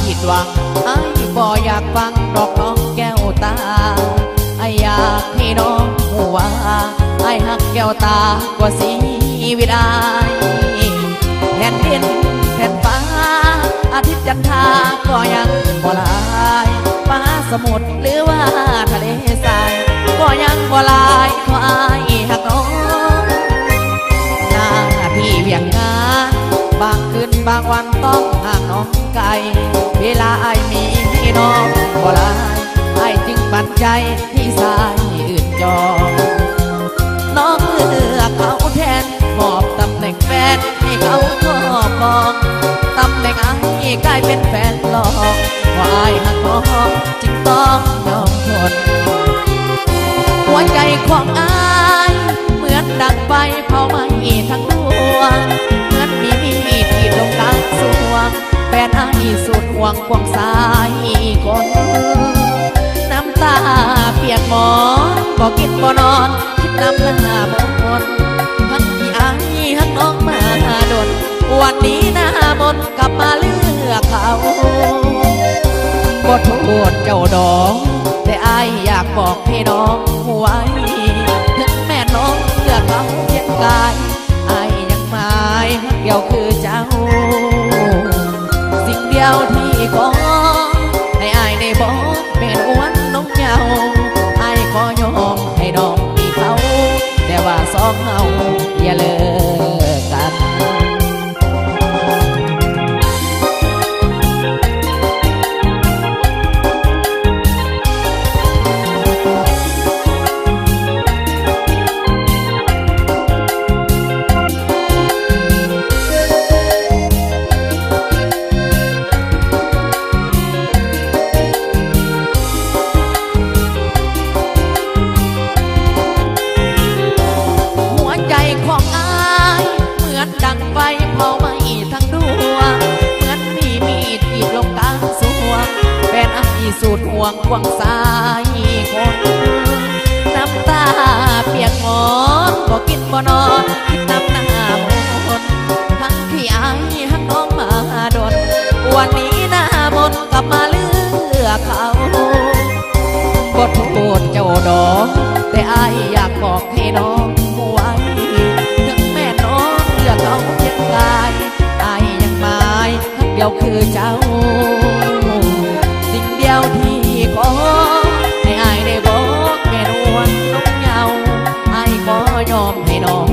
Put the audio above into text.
ຜິດຫວັງ ອ້າຍບໍ່ຢາກຟັງດອກນ້ອງແກ້ວຕາ ອ້າຍຢາກໃຫ້ນ້ອງຮູ້ວ່າ ອ້າຍຮັກແກ້ວຕາກວ່າຊີວິດອ້າຍ ແຜ່ນດິນແຜ່ນຟ້າ ອາທິດຈັນທາກໍຍັງບໍ່ລາຍ ມະຫາສະໝຸດ ຫຼືວ່າທະເລຊາຍ ກໍຍັງບໍ່ລາຍ ເພາະອ້າຍຮັກນ້ອງ ໜ້າທີ່ວຽກງານ ບາງຄືນບາງວັນຕ້ອງຫ່າງນ້ອງໄກ ເວລາອ້າຍມີນ້ອງບໍ່ຫຼາຍ ອ້າຍຈຶ່ງປັນໃຈໃຫ້ຊາຍອື່ນຈອງ ນ້ອງເລືອກເຂົາແທນ ມອບຕຳແໜ່ງແຟນໃຫ້ເຂົາຄອບຄອງ ຕຳແໜ່ງອ້າຍກາຍເປັນແຟນລອງ ເພາະອ້າຍຮັກນ້ອງ ຈຶ່ງຕ້ອງຍອມທົນ ຫົວໃຈຂອງອ້າຍ ເໝືອນດັ່ງໄຟເຜົາໄໝ້ທັງດວງ ເໝືອນມີມີດກຣີດລົງກາງສວງ ແຟນອ້າຍສຸດຫ່ວງຄວາງຊາຍຄົນ ນ້ຳຕາປຽກໝອນ ບໍ່ກິນບໍ່ນອນ ຄິດນຳໜ້າມົນ ທັງທີ່ອ້າຍຮັກນ້ອງມາດົນ ວັນນີ້ໜ້າມົນ ກັບມາເລືອກເຂົາ ບໍ່ໂທດເຈົ້າດອກ ແຕ່ອ້າຍຢາກບອກໃຫ້ນ້ອງຮູ້ໄວ້ ເຖິງແມ່ນນ້ອງເລືອກເຂົາພຽງກາຍ ອ້າຍຍັງໝາຍຮັກດຽວຄືເຈົ້າ ສິ່ງດຽວທີ່ຂໍ ໃຫ້ອ້າຍໄດ້ບອກ ແມ່ນອວນນົງເຍົາ ອ້າຍຂໍຍອມໃຫ້ນ້ອງມີເຂົາ ແຕ່ວ່າສອງເຮົາຢ່າເລີກກັນ ຫົວໃຈຂອງອ້າຍ ເໝືອນດັ່ງໄຟເຜົາໄໝ້ທັງດວງ ເໝືອນມີມີດກຣີດລົງກາງສວງ ແຟນອ້າຍສຸດຫ່ວງຄວາງຊາຍຄົນ ນ້ຳຕາປຽກໝອນ ບໍ່ກິນບໍ່ນອນ ຄິດນຳໜ້າມົນ ທັງທີ່ອ້າຍຮັກນ້ອງມາດົນ ວັນນີ້ໜ້າມົນ ກັບມາເລືອກເຂົາ ບໍ່ໂທດເຈົ້າດອກ ແຕ່ອ້າຍຢາກບອກໃຫ້ນ້ອງຮູ້ໄວ້ ເຖິງແມ່ນນ້ອງເລືອກເຂົາພຽງກາຍ ອ້າຍຍັງໝາຍຮັກດຽວຄືເຈົ້າ ສິ່ງດຽວທີ່ຂໍ ໃຫ້ອ້າຍໄດ້ບອກແມ່ນອວນນົງເຍົາ ອ້າຍຂໍຍອມໃຫ້ນ້ອງ